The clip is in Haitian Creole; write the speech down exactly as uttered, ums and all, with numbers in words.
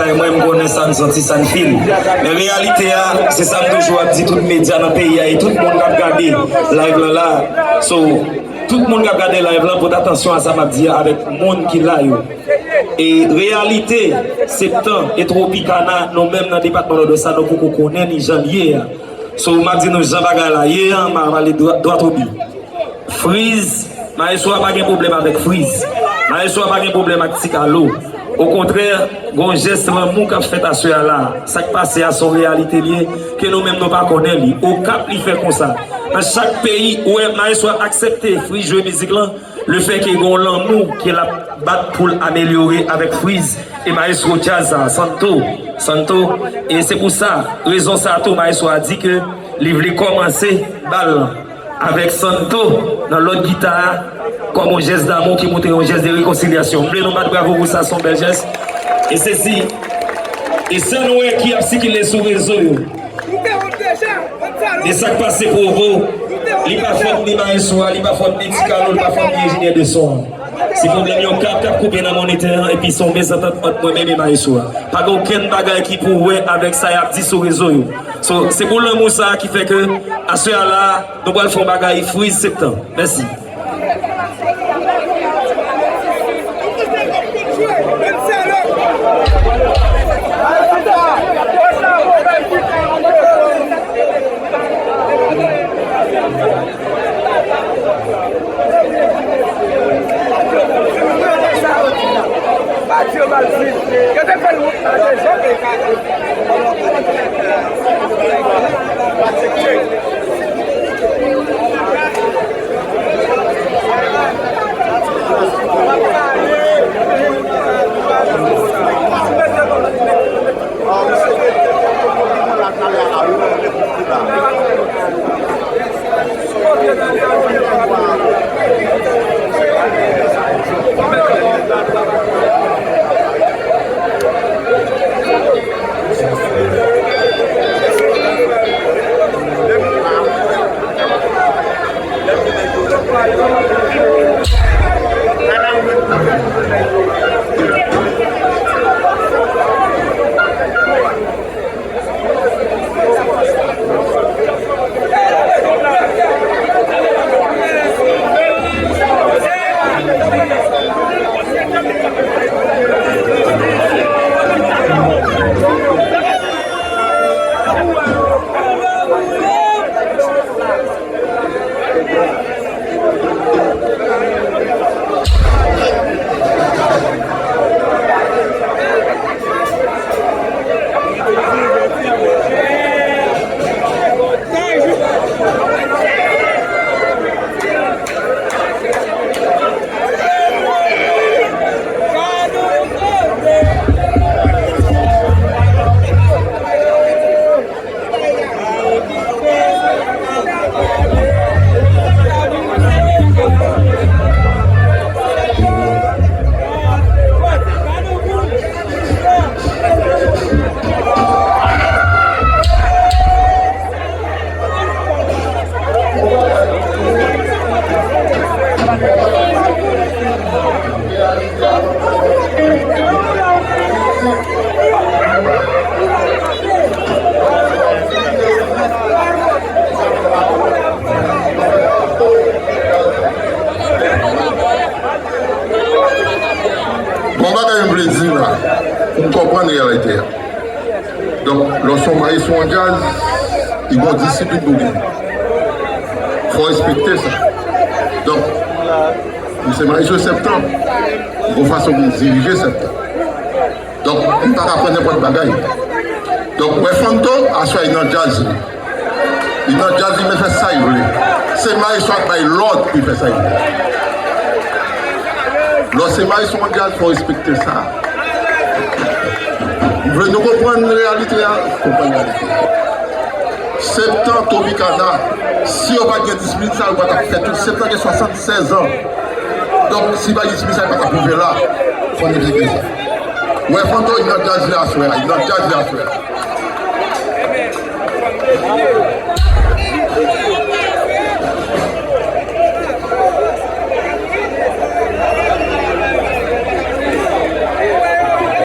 E mwen, m konnen sa n santi, sa n feel. Men reyalite a, se sa m toujou ap di tout medya nan peyi a e tout moun k ap gade live lan la. So, tout moun k ap gade live lan, pote atansyon a sa m ap di a avèk moun ki la yo. E reyalite, Septan e Tropicana, nou menm nan depatman Nòdwès la, nou poko konnen ni jan l ye a. So, m ap di nou jan bagay la ye a, m a pale dwa-, dwat o bi. Freeze, Maestro a pa gen pwoblèm avèk Freeze. Maestro a pa gen pwoblèm ak Ti Kalo. Okontrè, gen yon jès lanmou k ap fèt aswè a la. Sa k pase a se yon reyalite l ye, ke nou menm nou pa konnen li. Okap li fè konsa. Nan chak peyi, ou wè Maestro a aksepte Freeze jwe mizik lan, lefètke gen yon lanmou ke l ap bat pou l amelyore avèk Freeze e Maestro djaz sa, Santo, Santo. E se pou sa, rezon sa tou, Maestro a di ke li vle kòmanse bal lan avèk Santo nan lòt gita a, kòm yon jès damou ki montre yon jès de rekonsilyasyon. M vle nou bat bravo pou sa, se yon bèl jès. E se si, e sa nou wè ki ap sikile sou rezo yo. E sa k pase Provo, li pa fòt ni Maestro a, li pa fòt ni Ti Kalo, li pa fòt ni enjenyè de son an. Se pwoblèm yon kab k ap koupe nan monitè an, epi se yon mezantant ant mwen menm e Maestro a. Pa gen okenn bagay ki pou wè avèk sa y ap di sou rezo yo. So, se pou lanmou sa a ki fè ke, aswè a la, nou pral fè yon bagay Freeze Septan. Mèsi. Bon bagay m vle di la, pou m konprann reyalite a. Donk, lè w se yon mayestwo an djaz, li gen yon disiplin pou w genyen. Fò w respekte sa. Donk, m se mayestwo Septan, m gen yon fason pou m dirije Septan. Donk, m pa ka pran nenpòt bagay. Donk, w wè Fanto, aswè a li nan djaz li. Li nan djaz li, men fè sa li vle. Se mayestwo a k bay lòd pou l fè sa li vle. Lè w se mayestwo an djaz, fò w respekte sa. M vle nou konprann reyalite a, konprann reyalite a. Septan, Tropicana, si yo pa t gen disiplin sa, yo pa t ap fè tout. Septan gen swasannsèz an. Donk, si pa gen disiplin sa, yo pa t ap rive la. Fò n respekte sa. Wè, Fanto, li nan djaz li aswè a, li nan djaz li aswè a.